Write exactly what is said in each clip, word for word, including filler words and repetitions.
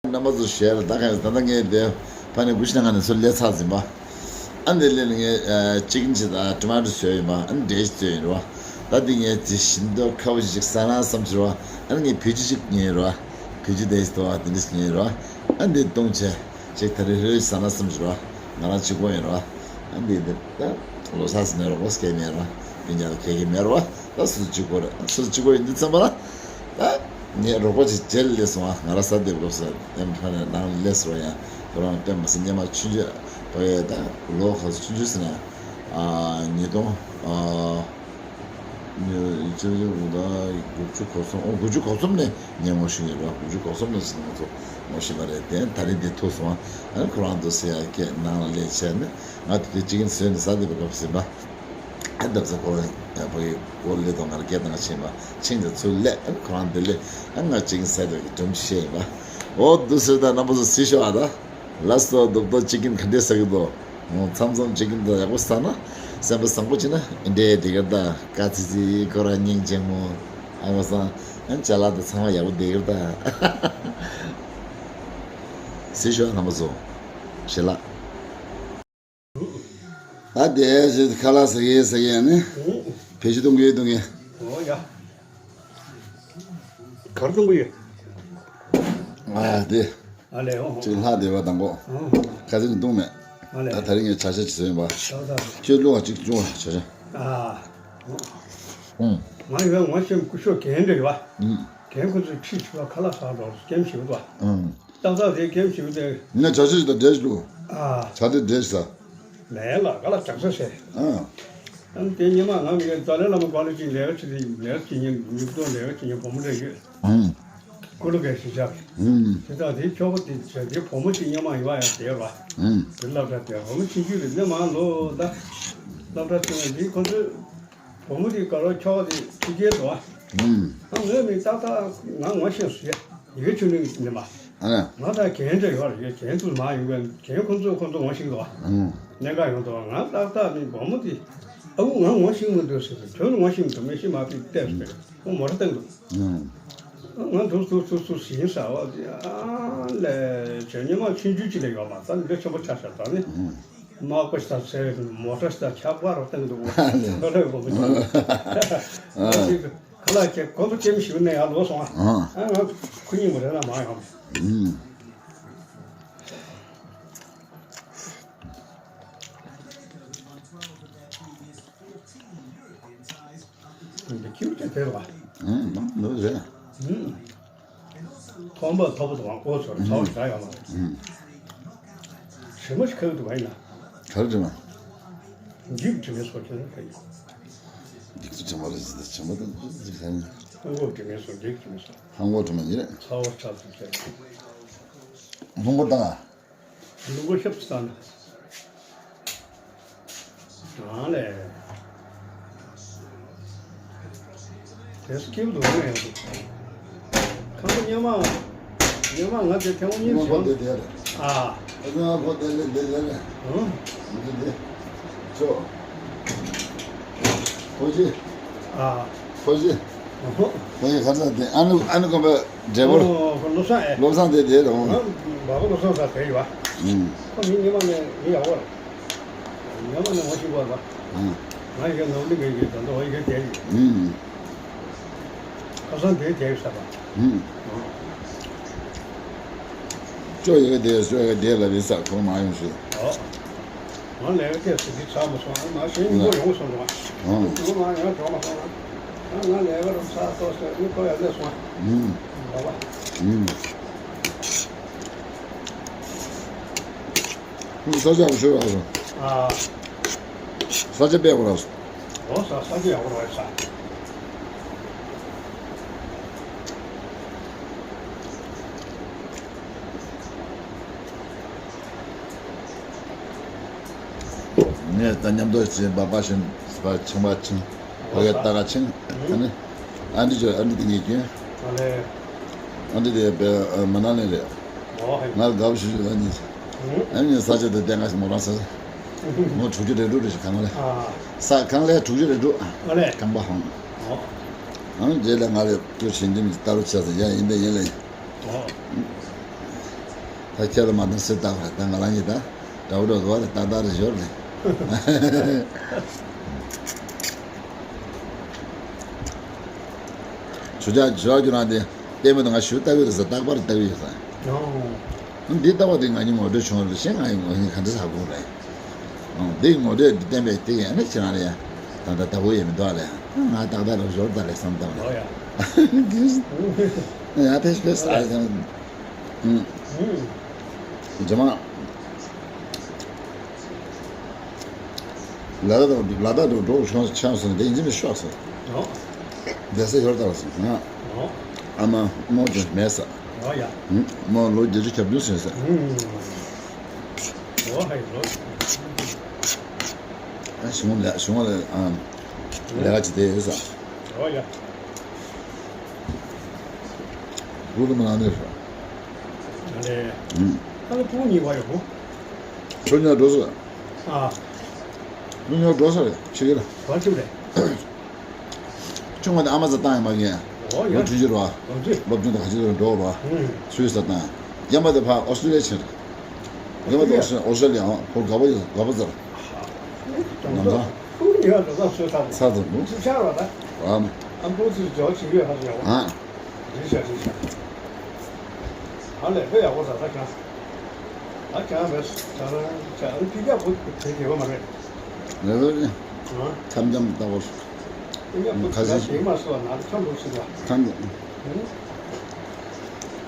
རྣམ་པ་ཚོ་ཞལ་ལ་ད་ག་ད་ལྟ་ངས་དེ་ཕ་ནས་དགུ་ཤི་ན་ང་ནས་ཚུར་སླེབས་ཚར་ཟིན་པ། ཨ་འདི་སླེབས་ནས་ངས་ཅི་ཀིན་ཅི་དང་ཊོ་མ་ཊོ་བཟོས་ཡིན་པ། ཨ་འདྲེ་ཞིག་བཟོས་ཡིན་རོ། ད་འདི་ངས་དེ་བཞིན་དུ་ཁ་བོ་ཞིག་ཟ་ན་བསམ་ཞིག་རོ། ཨ་ངས་བེ་ཅི་ཞིག་ཉོས་རོ། བེ་ཅི་དེ་ཞིག་ཏོ་འདི་འདྲ་ཞིག་ཉོས་རོ། ཨ་འདི་བཏུང་བྱས་ཅིག་ད་རེས་ཧོས་ཟ་ན་བསམ་ཞིག་རོ། ང་རང་གཅིག་པོ་ཡིན་རོ། ཨ་འདི་འདི་ད་ལོ་སར་ཟིན་ནས་རོ་བོ་སྐད་མེད་རོ། སྤུན་ཀྱག་ལ་ཁེ་ཁེ་མེད་རོ། ད་སུ་གཅིག་པོ་རེད། སུ་གཅིག་པོ་ཡིན་དུས་ཙམ་པ་ལ། ད་ངས་རོགས་པ་ཅིག་རྗེས་ལ་སླེབས་སོང་ཨ། ང་རང་ས་དེབ་སློབ་ས་ཨེམ་ཕ་ནས་ནང་ལ་སླེབས་སོང་ཡ། ཁོ་རང་དཔེ་མ་སྲིད་སྙེ་མ་ཆུང་ཆུང་བ་ཡ། ད་ལོ་ཁ་ཆུང་ཆུང་ཟེར་ན་ཨ་ཉིས་སྟོང་ཨ་ཉི་ཤུ་དགུ་ད་དགུ་བཅུ་གོ་གསུམ། ཨོ་དགུ་བཅུ་གོ་གསུམ་ནས་ངས་ངོ་ཤེས་ཡོད་རེད་བ། དགུ་བཅུ་གོ་གསུམ་ནས་ང་ཚོ་ངོ་ཤེས་པ་རེད། དེ་ད་རེས་འདི་ཐུག་སོང་ཨ། ཁོ་རང་དུ་ཟེར་ཡ་སྐད་ནང་ལ་སླེབས་བྱས་ནས་ང་དེ་དུས་གཅིག་ཡིན་ཟེར་ནས་ས་དེབ་སློབ་ཟིན་པ། ཨ་འདབ་ས་ཁོ་རང་ཡང་ཕ་གི་སྐོར་ལས་དང་ང་རྒྱལ་དང་ཕྱིན་པ་ཕྱིན་ཙང་ཚུར་སླེབས། ཨ་ཁོ་རང་འདི་ལས་ཨ་ང་གཅིག་ཟས་དེ་གི་སྒྲོམ་ཞེས་པ། འོ་འདུག་ཟེར་ད་རྣམ་པ་ཚོ་གཟིགས་ཤོག་ཨ། ད་ལ་སོ་འདུག་ཏོ་ཅི་ཀིན་ག་འདྲས་ཟ་གི་འདུག་མཚམས་མཚམས་ཅི་ཀིན་ད་ཡག་པོ་ཟ་ན་སེམས་པ་བཟང་པོ་བྱེད་ན་འདྲེ་དེ་གར་ད་ཀ་ཙི་ཙི་ཁོ་རང་སྙིང་རྗེ་མོ། ཨ་ཁ་སང་ཨ་ཅ་ལག་ད་ཚང་མ་ཡག་པོ་བསྡད་གི་རེད་ད། གཟིགས་ཤོག་རྣམ་པ་ཚོ། ཞལ་ལག་ད་དེ་ཞིག་ཁ་ལག་ཟ་གི་ཟ་གི་ནི། ཨུ། བེད་སྤྱོད་གཏོང་གི་གཏོང་གི། ཨོ་ཡ། གར་གཏོང་གི་ཡོད། ཨ་དེ། ཨ་ལས་ཨོ། ཅིག་ལྷག་བསྡད་པ་དང་གོ། ཨོ། ཁ་སེར་གཏོང་མེད། ཨ་ལས། ད་ད་རིང་ངས་བྱ་བྱ་ཅིག་བཟོས་ཡིན་པ། ད་ད། ཁྱོད་བླུག་པ་ཅིག་བྱུང་བ་བྱ་བྱ། ཨ། ཨུ། ང་ཡོད་ང་ཤེས་སྐུ་ཞབས་རྒན་འདྲ་ཡོད་པ། ཨུ། རྒན་ཁོ་ཚོས་ཁྲིད་བྱེད་པ་ཁ་ལག་ཟ་འགྲོ་སྐྱེམས་བྱེད་པ། ཨུ། ཏག་ཏག་དེ་སྐྱེམས་ཞིག་དེ། ངས་བྱ་ཤིག་དང་འབྲས་ཞིག་བླུགས། ཨ། བྱ་དེ་འབྲས་ཞིག་ཟ། ལས་ལ་ག་ལ་ཇག་ས་ཟེར། ཨ། ཨ་ནི་དེ་སྔོན་མ་ང་གིས་ཏཱ་ལའི་བླ་མ་བཀའ་སློབ་ཅིག་ལས་ཀ་བྱེད་དུས་ལས་ཀ་བྱེད་མཁན་མྱུར་དུ་ལས་ཀ་བྱེད་མཁན་བུ་མོ་འདྲ་ཡོད། ཨང་། ཀུ་ལུ་གའི་གཞིས་ཆགས། ཨང་། དེ་དག་དེའི་ཁྱོ་ག་དེ་བྱས་དེ་བུ་མོ་གཅིག་སྔོན་མ་ཡོད་ཡ་དེ་ར། ཨང་། དེ་སློབ་གྲྭ་དེ་བུ་མོ་ཆུང་ཆུང་རེད། སྔོན་མ་ལོ་ད་སློབ་གྲྭ་ཚུད་ནས་དེ་ཁོ་ཚོས། བུ་མོ་དེ་ག་རོ་ཁྱོ་ག་དེ་ཕྱི་རྒྱལ་དུ་བ། ཨུམ། ཨ་ངས་མི་ཏག་ཏག་ང་ངོ་ཤེས་སུ་ཡ། ཡི་གེ་ཆུ་ནི་ཉི་མ། ཨ་ལས། ང་དང་རྒན་འདྲ་ཡོད་རེད། རྒན་དུ་མ་ཡོང་བས་རྒན་ཁོ་ཚོས་ཁོ་ཚོ་ངོ་ཤེས་འདུག་བ། ཨུམ། གནད་འགག་ཡོང་འདུག་བ། ང་ཏག་ཏག་ནི་བུ་མོ་དེ་ཨ་ཁུ་ང་ངོ་ཤེས་མི་འདུག་ཟེར་ཏེ་ཁྱོད་ངོ་ཤེས་མི་འདུག་མི་ཤེས་མ་ཕིག་བལྟས་སོང་། ཁོ་མོ་ཊ་བཏང་འདུག་ཨུམ། ང་འདུག་འདུག་འདུག་འདུག་ཟིན་ས་བ་དེ་ཨ་ལས་བྱས་ཉི་མ་ཆུང་ཆུང་ཅིག་ལས་ཡོད་མ་ད་ནི་འདི་ཆེན་པོ་ཆགས་ཤག་ད་ནི། ཨུམ། དམག་པ་ཞིག་དང་ཟེར་མོ་ཊ་ཞིག་དང་ཆག་པ་རོ་བཏང་འདུག་ཨ་ལས། ཁོ་ལས་གོ་མི་ཆོག་ཨ། ཅིག་ཁ་ལག་ཁྱེར་ཁོ་ཚོ་ལྟད་མོ་ཞིག་ནས་ཡར་ལོག་སོང་ཨ། ཨ། ཨ་ང་ཁོ་གཉིས་མོ་རེ་ན་མ་ཡོང་། ཨུམ། འདི་ཁྱིའུ་ཅན་དེ་རེད་པ། ཨུམ། ནང་ལོགས་རེད། ཨུམ། ཐོག་མ་ཐོག་པ་དང་ཨོ་ཚོར་ཚོར་འདྲ་ཡོད་མ་རེད། ཨུམ། དྲི་མ་ཞིག་ཁ་གི་འདུག་བ་ཡིན་ན། ག་རེ་དྲི་མ། འགྱིག་དྲི་མའི་སོ་ཁྱོད་རང་ཁ་ཡིན། འགྱིག་ཚོ་དྲི་མ་རེད་ཟེར་ད་དྲི་མ་དང་འགྱིག་ཁ་ཡིན། ཧང་གོ་དྲི་མའི་སོ་འགྱིག་དྲི་མའི་སོ། ཧང་གོ་དྲི་མ་ཡིན་རེད། ཚ་བོ་ཆགས་ཚུལ་ཁྱེད། ལྷུང་པོ་བཏང་ང་། ལུང་པ་ཤབ་ཙམ་བཏང་ནས། རང་ལས། དེ་སུ་སྐྱིད་པོ་འདུག་ནས། ཁང་པ་སྔོན་མ། སྔོན་མ་ང་དེ་ཐེངས་གཉིས་སྔོན་ཁོ་བྱུང་། དེ་དེ་རེད། ཨ། ཨ་ནི་ང་ཁོ་དེ་ལས་དེ་ལས་རེད། ཨང་། འདི་དེ། ཚོ། ཁོ་ཅི། ཨ། ཁོ་ཅི། ཨོ་ཧོ། ཁོ་ཅི་ཁ་ཚ་དེ་ཨ་ནུ་ཨ་ནུ་ཁོ་པའི་འབྲས་བུ། ཨོ་ཧོ་བློ་བཟང་ཨེ། བློ་བཟང་དེ་དེ་རེད་འོང་། ང་བ་གོ་བློ་བཟང་ས་དེ་ཡོད་པ། ཨུམ། ཁོ་མི་སྔོན་མ་ནས་མི་ཡག་པོ་རེད། ཉམས་ནས་ངོ་ཤེས་པ་ལ། ཨང་། ང་ཡི་གེ་ནོར་ལི་གེ་གེ་ད་ལྟ་འོ་ཡི་གེ་དེ་ཡིན། ཨུམ། ཁ་སང་དེ་དེ་ཡིན་ས་པ། ཨུམ། ཅོ་ཡི་གེ་དེ་ཅོ་ཡི་གེ་དེ་ལ་རེད་ས་ཁོ་མ་ཡོང་ཞུ། ཨོ། ང་ལས་ཀ་ཐེབས་སུ་འདི་ཚར་མ་སོང་ང་ཤེས་ཡིན་པོ་ཡོང་སོང་ཙང་། ཨང་། ང་ང་ཡང་འགྲོ་མ་སོང་ང་། ང་ང་ལས་ཀ་རུ་ཚར་ཏོ་ཟེར་ནི་ཁོ་ཡང་སླེབས་སོང་ང་། ཨུམ། ལོ་བ། ཨུམ། ས་ཆ་ཤོད་ར་སོང་། ཨ། ས་ཆ་དཔེ་ཡག་པོ་ར་སོང་། ཨོ་ས་ས་ཆ་ཡག་པོ་ར་ས། ངས་ད་མཉམ་དུ་བྱས་འབའ་འབའ་བཞིན་ཆང་འབའ་ཆིང་། ཕ་གི་ལྟ་ག་ཆིང་། ཨ་ནི། ཨ་འདི་ཅོ་ཨ་འདི་དེ་ངས་སྐྱོན། ཨ་ལེ། ཨ་འདི་དེ་བེ་མ་ན་ལེ་རེད། ཨོ་ཧེ། ང་དགའ་པོ་ཞུ་ཞུ་ཨ་ནི། ཨ་ནི་ས་ཆ་དེ་བསྟན་ག་ཞིག་མོ་རང་ས། མོ་དྲུག་ཅུ་རེ་དྲུག་རེ་ཞིག་གང་ལེ། ས་གང་ལེ་དྲུག་ཅུ་རེ་དྲུག་ཨ་ལེ། གང་པ་ཧང་། ཨོ། ཨ་ནི་རྗེས་ལ་ང་ལེ་ཀྱོ་བྱེད་འདི་མི་ལྟ་རུ་ཆ་ས་ཡ་ཡིན་པས་ཡིན་ལེ། ཨོ། ད་ཁྱེད་ལ་མ་དང་སེ་ལྟ་བ་ད་ང་རང་གཉིས་ད་འདྲ་བོ་འགྲོ་འདུག་བ་རེད། ཏག་ཏག་རེད་ཞོར་རེད། ཆུ་ཆ་ཆུ་ཆ་རྒྱུ་རང་དེ་ལྟད་མོ་དང་ང་ཞུ་ལྟ་གི་རེད་ཟེར། རྟག་པར་ལྟ་གི་ཡོད་ཟེར། འདི་ལྟ་བ་དེ་ང་གཉིས་ངོ་སྤྲོད་བྱུང་བ་རེད། གཞན་ང་ཡི་ངོ་གཉིས་ག་འདྲ་ཟ་དགོས་རེད། འདི་ངོ་སྤྲོད་འདི་བསྟན་པའི་དེ་ཡང་ན་ཁྱེད་རང་ལ་ཡང་ད་ལྟ་ལྟ་བུ་ཡོད་མི་འདུག་ལ་ཡང་ང་ཏག་ཏག་རང་ཞོར་ད་ལས་བསམ་བཏང་ལ་ཡང་ཕེབས་ཕེབས་ཨ་ཡང་ཇེ་མང་། ལ་དྭགས་དང་ལ་དྭགས་དང་འགྲོ་བྱུང་ཆང་སོང་དེ་ཡིན་གཅིག་མིན་ཤོག་སོང་། ཨོ། རྒྱལ་སྲས་ཡོར་ལྟ་བ་སོང་ང་། ཨོ། ཨ་མ་རྨོ་ཅན་མེད་ས། ཨོ་ཡ། རྨོ་ལོ་བརྒྱད་ཅུ་གྱ་བདུན་སོང་ས། ཨོ་ཧའི་ལོ། ཨ་ཞུང་ལ་ཞུང་ལ་ཨ་ལས་ཀ་ཅི་དེ་ཡོད་ས། ཨོ་ཡ། བུ་དུ་མ་ནང་ནས་རེད། ཨ་ལས། ཨ་ལས་བུ་གཉིས་བ་ཡོད་བུ། ཁྱོད་ཉོ་འགྲོ་སོང་། ཨ། ཁྱོད་ཉོ་འགྲོ་སོང་རེད་ཕྱི་རྒྱལ་ལ། བ་ཅུ་རེད། ཆུང་བ་དེ་ཨ་མ་ཚ་བཏང་ཡ་མ་ངས། ཨོ་ཡ། ལོ་བཅུ་བཞི་རེད་བ། ལོ་བཅུ། སློབ་སྦྱོང་དང་ག་ཅི་རེད་འགྲོ་བ། ཨུམ། སུད་སི་ལ་བཏང་། རྒན་པ་དེ་ཕ་ཨོ་སི་ཀྲི་ལི་ཡ་ཕྱིན། རྒན་པ་དེ་ཨོ་སི་ཨོ་སི་ཀྲི་ལི་ཡ་ཨང་ཕོ་དགའ་པོ་ཡོད་དགའ་པོ་ཚར། ནམ་ཚང་། ཁོང་ཉོས་འགྲོ་ས་སུད་སི་ལ། ཚར་དང་ནུ། ཅི་ཆགས་ར་ད། ཨ་མ། ཨ་ཕོ་ཚོས་འཇོག་བྱེད་ཡོད་ཧ་ཟེར་བ། ཨ། རེད་ཤག་རེད་ཤག་ཨ་ལས་དཔེ་ཡག་པོ་ཟ་ད་ཀྱང་། ད་ཀྱང་རེད་ཟ་རང་ཅག་ཨ་ཕི་རྒྱ་བུ་དེ་དགེ་བ་མ་རེད། རེད་རེད་རེད། ཨ། འཆམ་འཆམ་ལྟ་བུ། ཕི་རྒྱ་བུ་ཁ་ཁ་སང་ཞིག་མ་སོ་ན་འཆམ་འདུག་ཟེར་བ། འཆམ་འདུག་ཨ།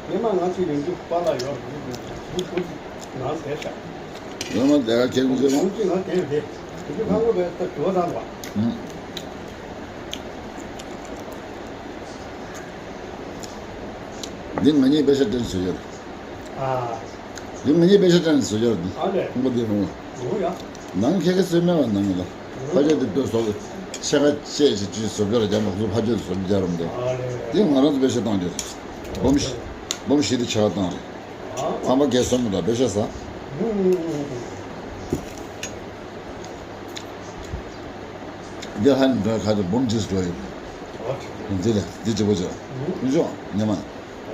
ཉི་མ་ང་ཚོ་ཡོང་རྒྱུ་པཱ་ལགས་ཡོད་རེད་འདུག་ཟེར་བུ་བུ་ནང་བསྡད་ཤག་ཡོད་མ་བསྡད་ཁྱེད་ཀྱི་ཡོང་རྒྱུ་ང་བསྡད་རེད་དེ་དེ་དུས་ཁང་པ་བས་ད་དུ་བ་དང་བ། ཨ། འདི་ང་གཉིས་པེ་ཤ་སྤྲད་ནས་བཟོས་ཡོད། ཨ། འདི་ང་གཉིས་པེ་ཤ་སྤྲད་ནས་བཟོས་ཡོད་འདི། ཨ་ལས། ཁང་པ་འདི་རུང་། རུང་ཡ། ནང་ཁྱེད་ཀྱི་བཟོས་མེད་པ་ནང་ལ། ཕ་ཆོས་འདི་ལྟོས་བཟོ། ཕྱེད་ཀ་བཅད་ཅིག་ཅིག་བཟོ་རྒྱུ་ལ་རྒྱ་མ་བཟོ་ཕ་ཆོས་བཟོ་རྒྱུ་རུང་འདི། ཨ་ལས། འདི་ང་རང་ཚོ་པེ་ཤ་བཏང་རྒྱུ་རེད། སྦོམ་བཞི། སྦོམ་བཞི་དེ་ཆེ་བ་བཏང་རེད། ཨ། ཚང་མ་རྒས་སོང་མི་འདུག་པེ་ཤ་ཟ། ཨུ། འདི་ཧ་ནི་འདྲ་ཁ་དུ་སྦོམ་ཅིག་འགྲོ་ཡོད། འདི་ལ་འདི་ཅི་པོ་ཅི། ཨུ་ཅོ་ཉི་མ།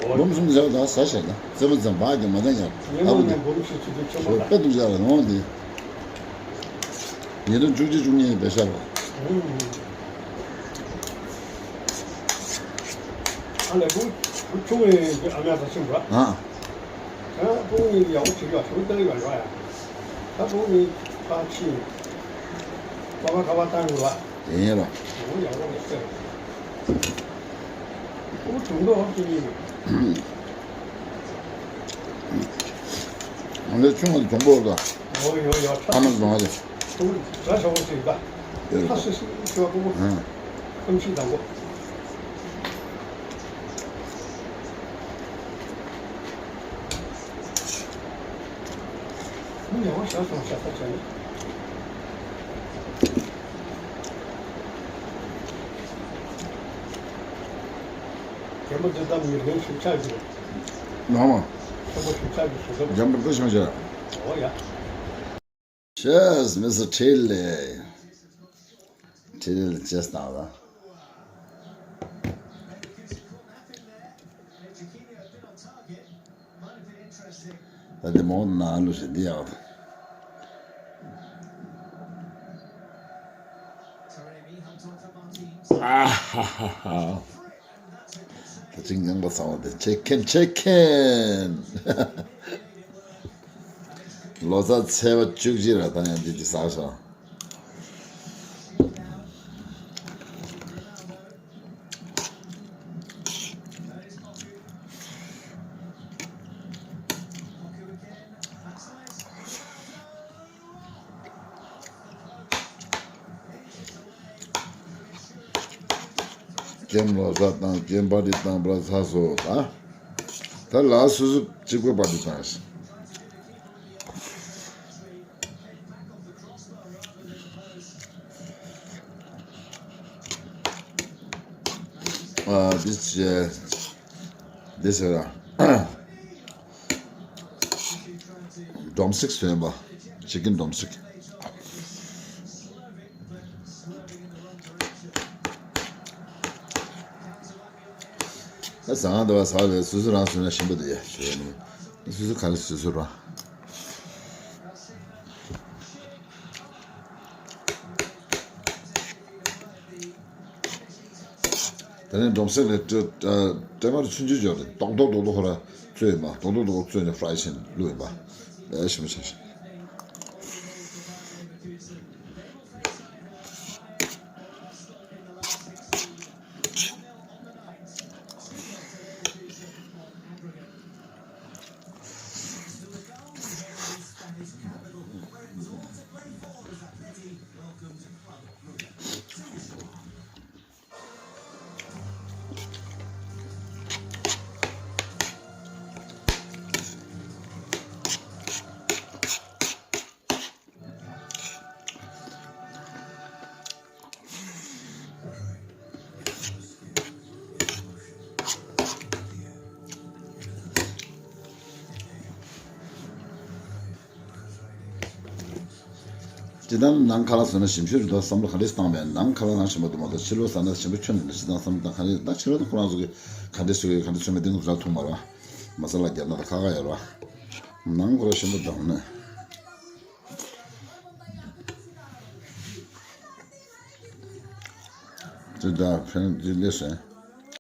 སྦོམ་གསུམ་བཞག་ད་ཟ་ཤེས་ན་རྩེད་མོ་རྩེ་འབག་གི་མ་ད་ཉར། ཉི་མ་ནས་སྦོམ་ཆུ་ཆུ་དུ་ཆུ་མ་ད། དཔེ་འདུག་ཅག་ལ་ནོ་འདི། ཉིས་སྟོང་བཅུ་གཅིག་བཅུ་གཉིས་པེ་ཤ་རོ། ཨ་ལས་ཁུ་ཁུ་ཆུང་ངེ་ཨ་མ་ས་ཆུང་ར། ཨ། ཁྱེད་རང་ཕྲུ་གུ་གཉིས་ཀྱི་ཡག་པོ་བྱེད་ཀྱི་ཡོད། ཕྲུ་གུ་སྟེར་ཡོད་ར་ཡ། ད་ཕྲུ་གུ་གཉིས་ཕར་ཕྱིན། ཁ་པར་ཁ་པར་བཏང་དགོས་ར། ཡིན་ར། ཕྲུ་གུ་ཡག་པོ་རེད་ཟེར། ཕྲུ་གུ་གྲུང་པོ་ཧོབ་ཅིག་ཡིན། ང་ཚོ་ཆུང་བ་གྲུང་པོ་ར། ཡོ་ཡོ་ཡོ་ཁྲ། ཨ་མ་རྫོང་བ་རེད། ཕྲུ་གུ་ར་ཞོག་པོ་ཞིག་ད། ཡོད་ཁ་ར། སི་སི་ཞོག་པོ། ཨ། ཨམ་ཆི་དང་པོ། མི་ཉལ་བ་ཤ་སོང་ཤ་ཚ་བྱས་ནས། རྒན་པོ་འདི་ལྟ་མི་རྒན་ཞིག་ཆགས་ཀྱི་རེད། ནང་མ། ཆེན་པོ་ཞིག་ཆགས་ཀྱི་ཞིག་འདུག་རྒན་པོ་ལྟ་ཤོང་བྱས། འོ་ཡ། Cheers, Mister Chile. Chile ལ་ཅེས་བཏང་ལ། ད་དེ་མོ་ན་ལུ་ཞིག་འདི་ཡག་ཨ་ཧ་ཧ་ཧ། ད་ཅིག་ཉང་པ་ཚང་བ་དེ་ཆེ་ཁེན་ཆེ་ཁེན། ལོ་ཙཱ་ཚེས་པ་བཅུ་གཅིག་ར་ད་ཡང་འདི་འདི་ཟག་སོང་། ཀེམ་ལོ་ཙཱ་དང་ཀེམ་པར་ཊི་དང་པར་ཚ་སོ་ད། ད་ལ་སོ་སོ་གཅིག་པོ་པར་ཊི་དང་། ཨ་འདི་ཆེ་འདི་ཟེར་ར། སྒྲོམ་སྟིག་སོན་པ། ཅི་ཀིན་སྒྲོམ་སྟིག་ད་ཟ་ཁང་འདི་བ་ཟ་བས་སོ་སོ་རང་སོན་ན་ཞིམ་པོ་འདུག་ཡ་ཞུ་ཡ་ནི། སོ་སོ་ག་རེ་སོ་སོ་ར། དེ་ནས་སྒྲོམ་གསེག་ལས་སྤྲེལ་སྤྲེལ་མར་ཆུང་ཆུང་འཇོག་རེད། རྡོག་རྡོག་རྡོག་རྡོག་ཁོ་ར་བཙོས་ཡིན་པ། རྡོག་རྡོག་རྡོག་རྡོག་བཙོས་ནས་ཧྥ་རའི་བྱས་ནས་བླུགས་ཡིན་པ། ཨེ་ཞིམ་པོ་ཆགས་ཤག་སྤྱིར་བཏང་ནང་ཁ་ལག་ཟོས་ན་ཞིམ་ཤོས་རེད་འདུག་བསམ་བློ་ག་འདྲས་བཏང་བས། ནང་ཁ་ལག་ནང་ཞིམ་པོ་འདུག་མ་གཏོགས་ཕྱི་ལོགས་ཟ་ན་ཞིམ་པོ་ཁྱོན་ནས་མི་འདུག་སྤྱིར་བཏང་བསམ་བློ་བཏང་ག་རེ་ད་ཕྱི་ལོགས་ད་ཁོ་རང་ཚོ་གི་ག་འདྲས་བཟོ་གི་ག་འདྲས་བཟོ་མེད་དེ་ང་ཚོ་ར་མཐོང་མ་རེད་བ། མ་ས་ལ་རྒྱབ་ན་ད་ཁག་ཁག་ཡོད་རེད་བ། ནང་ཁོ་ར་ཞིམ་པོ་འདུག་ནས། ཅི་འདྲ་ཕན་ཅི་ལས་སེ།